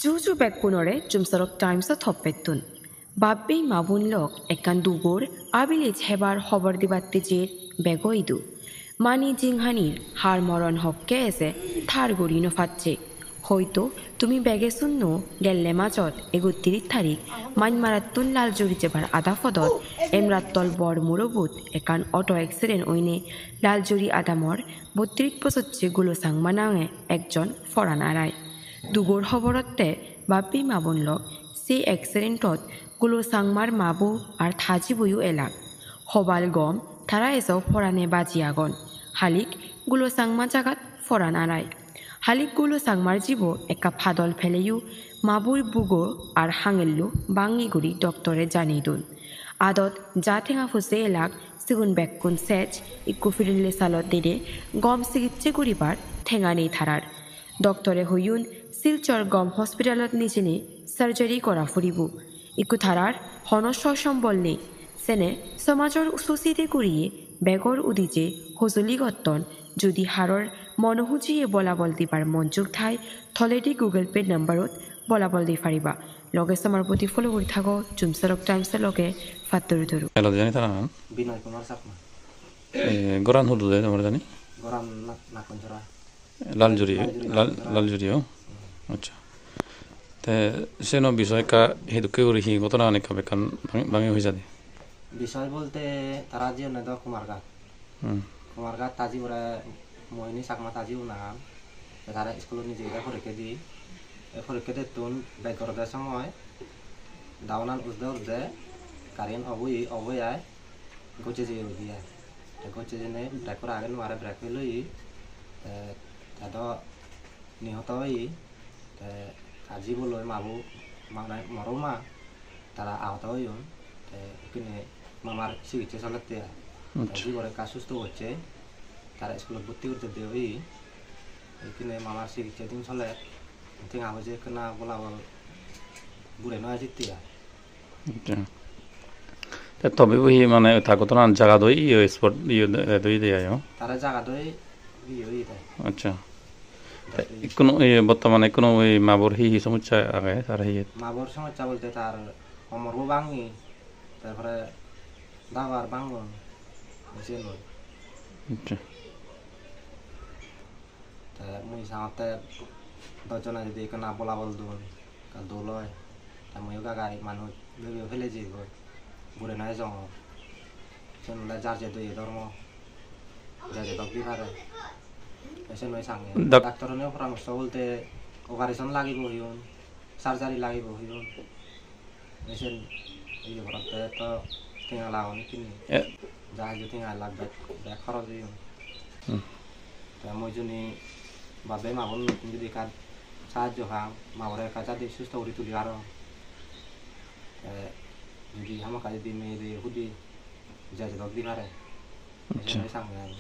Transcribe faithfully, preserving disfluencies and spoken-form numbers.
Juju bekkunore Jumsorok Times-ot hoppettun. Bap-bei ma-bon lok ekkan dugor abilej hebar hobor dibatte jer bego idu. Mani jinghanir har moron hokke eje thar guri no pacche. Hoito tumi bege sunno gelle majot ekottiris tarik Manmarattun Laljuri jebar ada podot Emrattol bor murobut ekkan auto accident oine Laljuri adamor bottiris bojojje Gulo Changma nange ekjon poran arai. Dugor hoborotte bap-bei ma-bon lok se accident-ot Gulo Changmar ma-bo ar ta jiboyo elak. Hobal gom tara ejo porane baji agon. Halik Gulo Changma jagat poran arai. Halik Gulo Changmar jibo ekka padol peleyo ma-bor bugo ar hangello bangi guri doctor-e janei don. Adot ja tenga puje elak sigun bekkun sej, ikko pirille salot dede gom sigicche guribar tenga nei tarar. Doctor-e hoyon Silchar gom hospital-ot nijene surgery gora puribo. Ikko tarar hono sosombol nei. Sene somajor suside guriye begor udije hojoli gotton, judi haror mono hujiye bolabol dibar monjuk thai, toledi Google Pay number-ot bolabol di pariba. Loge somar poti follow guri thago Jumsorok Times-o loge. Pattoru toru. Elo jani tara nan? Binoy Kumar Chakma. E, goran hudu de tomar jani? Goran Nak-, Nakonjora. Laljuri, Laljuri, Lal-, Nakonjora. Laljuri, o? Hmm. Acha. Te seno bisoy ekka hidokke guri hi ghotona ani ekka bekkan bangi, bangi hoi jade? Bisoy bolte tara jiyonne do Kumarghat. Hmm. Kumarghat ta jibore Mohini Chakma ta jibo nangan. Te tara iskulot nijeyede porikke di. E porikke dettun beg gorede somoy daunan ujde ujde gariyan off oye, off oye ai gocche jeye udi ai. Te gocche jeyene brake gora age no pare, brake fail oye. Te, te do nihoto oye. Te ta jibo loi mabo, mane moro ma, tara ahoto oyon. Te ekkene mamar sigicche solette ai. Te acha. Jibore ekka susto gocche. Tara iskulot bhotti guri dede oye. Ekkene mamar sigicche din soler. Tenga poije ekkena bolabol guri no ejitte ai. Acha. Te tobe bo hi mane ta ghotonan jagat oi, iye spot, iye de-, de-, de-, de-, ayo? Tara jagat oi, iye oi de. Acha. Te ikkuno, iye, bottomane ikkuno oi mabor hi hi somossa age, tar hi? Mabor somossa bolte tar homor bo bangi, tar pore dabar bangon, siyen oi. Acha. Te mui sangotte dosh jone jodi ekkena bolabol don, ekka dol oi. Te muiyo gai gai manuj bhebeo pele jeyegoi. Gure no ejongor. Siyen ole jar je doye dhormo. Je jedok di pare. Te siyen mui sange. Dak- Doctor-une poramorso bolte operation lagibo hoyon, surgery lagibo hoyon. Machine iye gorotte to tenga lagon ekkene. Eh. Ja hiju tenga lagbe, bek horoj oyon. Hmm. Te mui juni bap-bei ma-bon judi ekka sahajjo pang, mabore ekka jadi susto guri tuli parong. Te judi hamakkai judi meyede hudi je jedok di pare. Acha. Mui sange aro.